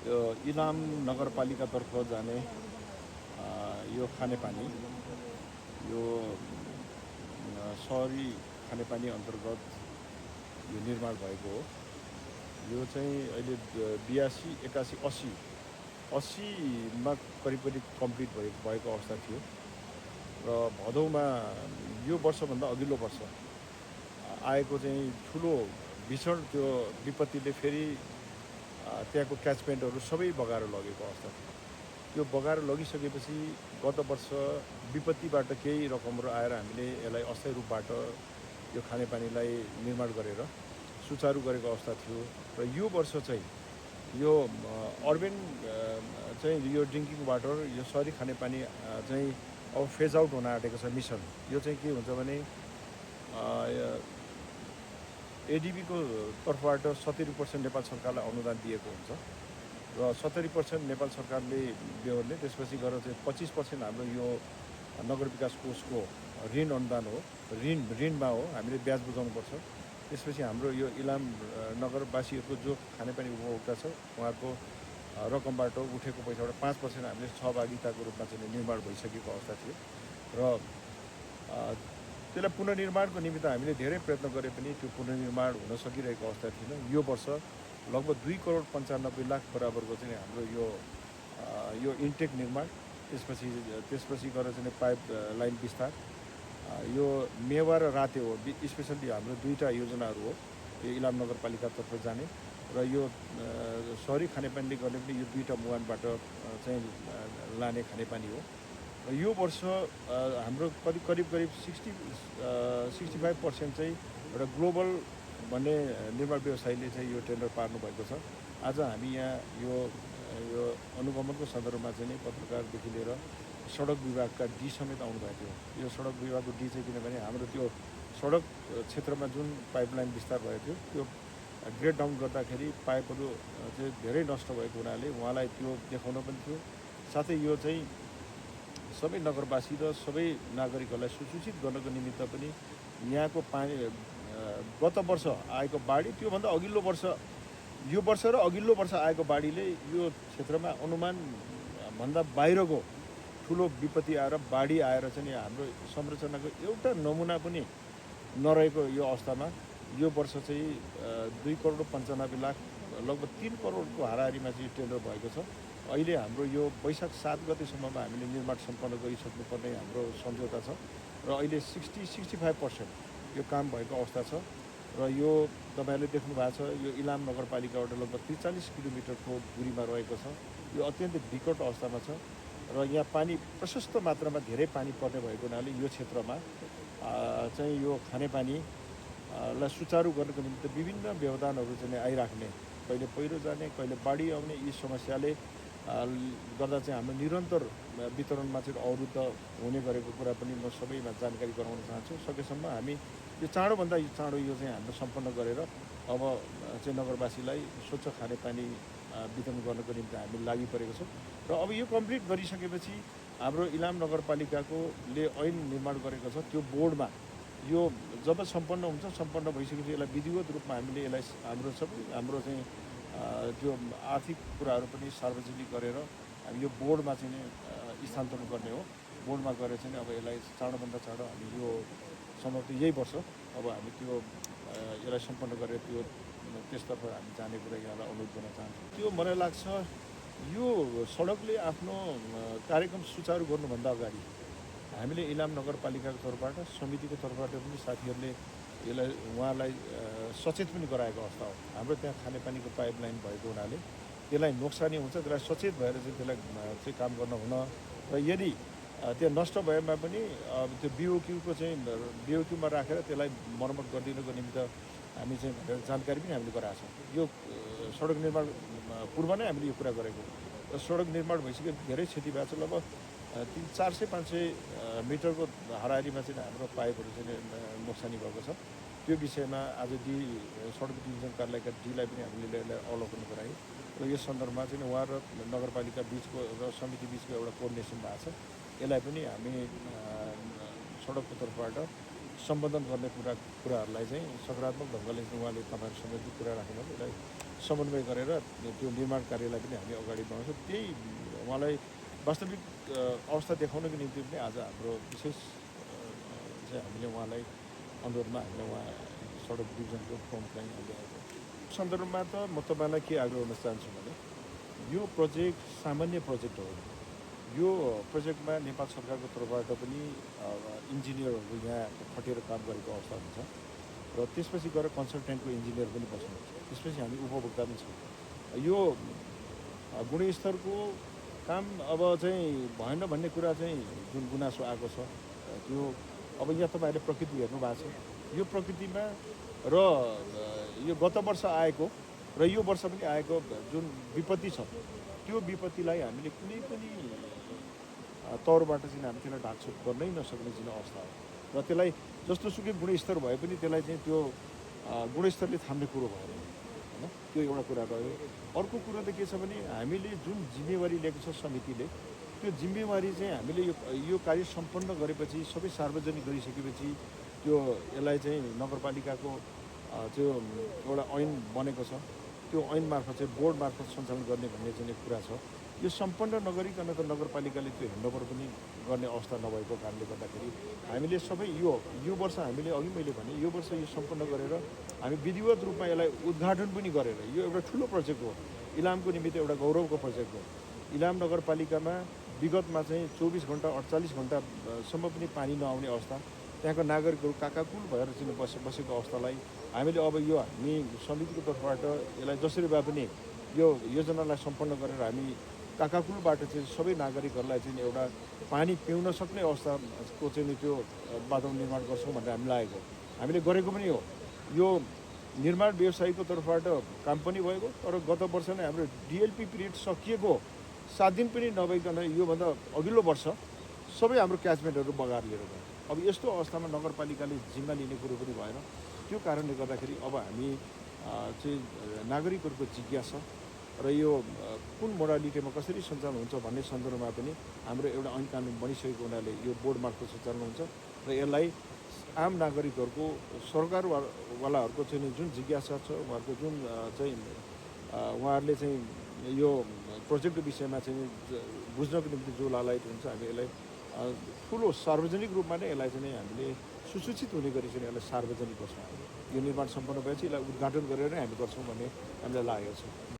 यो इलाम नगरपालिकातर्फ जाने यो खानेपानी यो सहरी खानेपानी अन्तर्गत यो निर्माण भएको हो। यो चाहिँ अहिले 82, 81, 80मा करिब कम्प्लिट भएको अवस्था थियो र भदौमा यो वर्षभन्दा अघिल्लो वर्ष आएको चाहिँ ठुलो भीषण त्यो विपत्तिले फेरि त्यहाँको क्याचमेन्टहरू सबै बगाएर लगेको अवस्था थियो। त्यो बगाएर लगिसकेपछि गत वर्ष विपत्तिबाट केही रकमहरू आएर हामीले यसलाई अस्थायी रूपबाट यो खानेपानीलाई निर्माण गरेर सुचारू गरेको अवस्था थियो र यो वर्ष चाहिँ यो अर्बन चाहिँ यो ड्रिङ्किङ वाटर यो सहरी खानेपानी चाहिँ अब फेज आउट हुन आँटेको छ मिसन। यो चाहिँ के हुन्छ भने एडिबीको तर्फबाट 70% नेपाल सरकारलाई अनुदान दिएको हुन्छ र 70% नेपाल सरकारले बेहोर्ने, त्यसपछि गएर चाहिँ 25% हाम्रो यो नगर विकास कोषको ऋण अनुदान हो, ऋणमा हो, हामीले ब्याज बुझाउनुपर्छ। त्यसपछि हाम्रो यो इलाम नगरवासीहरूको जो खानेपानी उपभोक्ता छ उहाँहरूको रकमबाट उठेको पैसाबाट 5% हामीले सहभागिताको रूपमा चाहिँ निर्माण भइसकेको अवस्था थियो र त्यसलाई पुनर्निर्माणको निमित्त हामीले धेरै प्रयत्न गरे पनि त्यो पुनर्निर्माण हुन सकिरहेको अवस्था थिएन। यो वर्ष लगभग 2,95,00,000 बराबरको चाहिँ हाम्रो यो इन्टेक निर्माण, त्यसपछि गएर चाहिँ पाइप लाइन विस्तार, यो मेवा र राते हो, स्पेसल्ली हाम्रो दुईवटा योजनाहरू हो यो इलाम नगरपालिकातर्फ जाने र यो सहरी खानेपानीले गर्ने पनि यो दुईवटा मुहानबाट चाहिँ लाने खानेपानी हो। र यो वर्ष हाम्रो करिब 65% चाहिँ एउटा ग्लोबल भन्ने निर्माण व्यवसायीले चाहिँ यो टेन्डर पार्नु भएको छ। आज हामी यहाँ यो अनुगमनको सन्दर्भमा चाहिँ पत्रकारदेखि लिएर सडक विभागका डी समेत आउनुभएको थियो। यो सडक विभागको डी चाहिँ किनभने हाम्रो त्यो सडक क्षेत्रमा जुन पाइपलाइन विस्तार भएको थियो त्यो ग्रेड डाउन गर्दाखेरि पाइपहरू चाहिँ धेरै नष्ट भएको हुनाले उहाँलाई त्यो देखाउन पनि थियो। साथै यो चाहिँ सबै नगरवासी र सबै नागरिकहरूलाई सुसूचित गर्नको निमित्त पनि यहाँको पानी गत वर्ष आएको बाढी, त्योभन्दा अघिल्लो वर्ष, यो वर्ष र अघिल्लो वर्ष आएको बाढीले यो क्षेत्रमा अनुमानभन्दा बाहिरको ठुलो विपत्ति आएर बाढी आएर चाहिँ हाम्रो संरचनाको एउटा नमुना पनि नरहेको यो अवस्थामा यो वर्ष चाहिँ 2,95,00,000 लगभग 3 करोडको हाराहारीमा चाहिँ टेन्डर भएको छ। अहिले हाम्रो यो वैशाख 7 गतेसम्ममा हामीले निर्माण सम्पन्न गरिसक्नुपर्ने हाम्रो सम्झौता छ र अहिले 65% यो काम भएको अवस्था छ र यो तपाईँहरूले देख्नु भएको छ यो इलाम नगरपालिकाबाट लगभग 43 किलोमिटरको दूरीमा रहेको छ। यो अत्यन्तै विकट अवस्थामा छ र यहाँ पानी प्रशस्त मात्रामा धेरै पानी पर्ने भएको हुनाले यो क्षेत्रमा चाहिँ यो खानेपानीलाई सुचारू गर्नको निम्ति विभिन्न व्यवधानहरू चाहिँ आइराख्ने, कहिले पहिरो जाने, कहिले बाढी आउने, यी समस्याले गर्दा चाहिँ हाम्रो निरन्तर वितरणमा चाहिँ अवरुद्ध हुने गरेको कुरा पनि म सबैमा जानकारी गराउन चाहन्छु। सकेसम्म हामी यो चाँडोभन्दा चाँडो यो चाहिँ हाम्रो सम्पन्न गरेर अब चाहिँ नगरवासीलाई स्वच्छ खानेपानी वितरण गर्नको निम्ति हामी लागि परेको छौँ र अब यो कम्प्लिट गरिसकेपछि हाम्रो इलाम नगरपालिकाले ऐन निर्माण गरेको छ त्यो बोर्डमा यो जब सम्पन्न हुन्छ, सम्पन्न भइसकेपछि यसलाई विधिवत रूपमा हामीले यसलाई हाम्रो चाहिँ त्यो आर्थिक कुराहरू पनि सार्वजनिक गरेर हामी यो बोर्डमा चाहिँ स्थानान्तरण गर्ने हो। बोर्डमा गएर चाहिँ अब यसलाई चाँडोभन्दा चाँडो हामी यो सम्भवतः यही वर्ष अब हामी त्यो यसलाई सम्पन्न गरेर त्यसतर्फ हामी जाने कुरा यहाँलाई अनुरोध गर्न चाहन्छु। त्यो मलाई लाग्छ यो सडकले आफ्नो कार्यक्रम सुचारू गर्नुभन्दा अगाडि हामीले इलाम नगरपालिकाको तर्फबाट, समितिको तर्फबाट पनि साथीहरूले यसलाई उहाँलाई सचेत पनि गराएको अवस्था हो। हाम्रो त्यहाँ खानेपानीको पाइपलाइन भएको हुनाले त्यसलाई नोक्सानी हुन्छ, त्यसलाई सचेत भएर चाहिँ त्यसलाई चाहिँ काम गर्न हुन र यदि त्यो नष्ट भएमा पनि त्यो बिओक्यूमा राखेर त्यसलाई मर्मत गरिदिनुको निमित्त हामी चाहिँ जानकारी पनि हामीले गराएको छौँ। यो सडक निर्माण पूर्व नै हामीले यो कुरा गरेको र सडक निर्माण भइसक्यो, धेरै क्षति भएको छ। लगभग 400-500 मिटरको हाराहारीमा चाहिँ हाम्रो पाइपहरू चाहिँ नोक्सानी भएको छ। त्यो विषयमा आज सडक डिभिजन कार्यालयका डीलाई पनि हामीले अवलोकन गरायौँ र यस सन्दर्भमा चाहिँ उहाँ र नगरपालिका बिचको र समिति बिचको एउटा कोअर्डिनेसन भएको छ। यसलाई पनि हामी सडकको तर्फबाट सम्बोधन गर्ने कुराहरूलाई चाहिँ सकारात्मक ढङ्गले उहाँले तपाईँहरूसँग जो कुरा राख्नुभयो त्यसलाई समन्वय गरेर त्यो निर्माण कार्यलाई पनि हामी अगाडि बढाउँछौँ। त्यही उहाँलाई वास्तविक अवस्था देखाउनको निम्ति पनि आज हाम्रो विशेष चाहिँ हामीले उहाँलाई अनुरोधमा हामीले उहाँ सडक डिभिजनको प्रमुखलाई अहिले आएको सन्दर्भमा त म तपाईँलाई के आग्रह गर्न चाहन्छु भने यो प्रोजेक्ट सामान्य प्रोजेक्ट हो। यो प्रोजेक्टमा नेपाल सरकारको तर्फबाट पनि इन्जिनियरहरू यहाँ खटेर काम गरेको अवस्था हुन्छ र त्यसपछि गएर कन्सल्टेन्टको इन्जिनियर पनि बस्नुहुन्छ। त्यसपछि हामी उपभोक्ता पनि छौँ। यो गुणस्तरको काम अब चाहिँ भएन भन्ने कुरा चाहिँ जुन गुनासो आएको छ त्यो अब यहाँ तपाईँहरूले प्रकृति हेर्नु भएको छ। यो प्रकृतिमा र यो गत वर्ष आएको र यो वर्ष पनि आएको जुन विपत्ति छ त्यो विपत्तिलाई हामीले कुनै पनि तौरबाट चाहिँ हामी त्यसलाई ढाकछोप गर्नै नसक्ने चाहिँ अवस्था हो र त्यसलाई जस्तो सुकै गुणस्तर भए पनि त्यसलाई चाहिँ त्यो गुणस्तरले थाम्ने कुरो भएन होइन। त्यो एउटा कुरा रह्यो। अर्को कुरो त के छ भने हामीले जुन जिम्मेवारी लिएको छ समितिले त्यो जिम्मेवारी चाहिँ हामीले यो कार्य सम्पन्न गरेपछि सबै सार्वजनिक गरिसकेपछि त्यो यसलाई चाहिँ नगरपालिकाको त्यो एउटा ऐन बनेको छ त्यो ऐन मार्फत चाहिँ बोर्ड मार्फत सञ्चालन गर्ने भन्ने चाहिँ कुरा छ। यो सम्पन्न नगरिकन त नगरपालिकाले त्यो ह्यान्डओभर पनि गर्ने अवस्था नभएको कारणले गर्दाखेरि हामीले सबै यो वर्ष हामीले अघि मैले भने यो वर्ष यो सम्पन्न गरेर हामी विधिवत रूपमा यसलाई उद्घाटन पनि गरेर यो एउटा ठुलो प्रोजेक्ट हो। इलामको निमित्त एउटा गौरवको प्रोजेक्ट हो। इलाम नगरपालिकामा विगतमा चाहिँ 24 घन्टा 48 घन्टासम्म पनि पानी नआउने अवस्था त्यहाँको नागरिकहरू काकाकुल भएर चाहिँ बसेको अवस्थालाई हामीले अब यो हामी समितिको तर्फबाट यसलाई जसरी भए पनि यो योजनालाई सम्पन्न गरेर हामी काकाकुलबाट चाहिँ सबै नागरिकहरूलाई चाहिँ एउटा पानी पिउन सक्ने अवस्थाको चाहिँ त्यो वातावरण निर्माण गर्छौँ भनेर हामी लागेको हामीले गरेको पनि हो। यो निर्माण व्यवसायीको तर्फबाट काम पनि भएको तर गत वर्ष नै हाम्रो डिएलपी पिरियड सकिएको 7 दिन पनि नभइकन योभन्दा अघिल्लो वर्ष सबै हाम्रो क्याचमेन्टहरू बगाएर लिएर गयो। अब यस्तो अवस्थामा नगरपालिकाले जिम्मा लिने कुरो पनि भएन। त्यो कारणले गर्दाखेरि अब हामी चाहिँ नागरिकहरूको जिज्ञासा र यो कुन मोडालिटीमा कसरी सञ्चालन हुन्छ भन्ने सन्दर्भमा पनि हाम्रो एउटा ऐन कानुन बनिसकेको हुनाले यो बोर्ड मार्फत सञ्चालन हुन्छ र यसलाई आम नागरिकहरूको सरकारवालाहरूको चाहिँ जुन जिज्ञासा छ उहाँहरूको जुन चाहिँ उहाँहरूले चाहिँ यो प्रोजेक्टको विषयमा चाहिँ बुझ्नको निम्ति जो लालायत हुन्छ हामी यसलाई ठुलो सार्वजनिक रूपमा नै यसलाई चाहिँ हामीले सुसूचित हुने गरी चाहिँ यसलाई सार्वजनिक गर्छौँ। यो निर्माण सम्पन्न भएपछि यसलाई उद्घाटन गरेर नै हामी गर्छौँ भन्ने हामीलाई लागेको छ।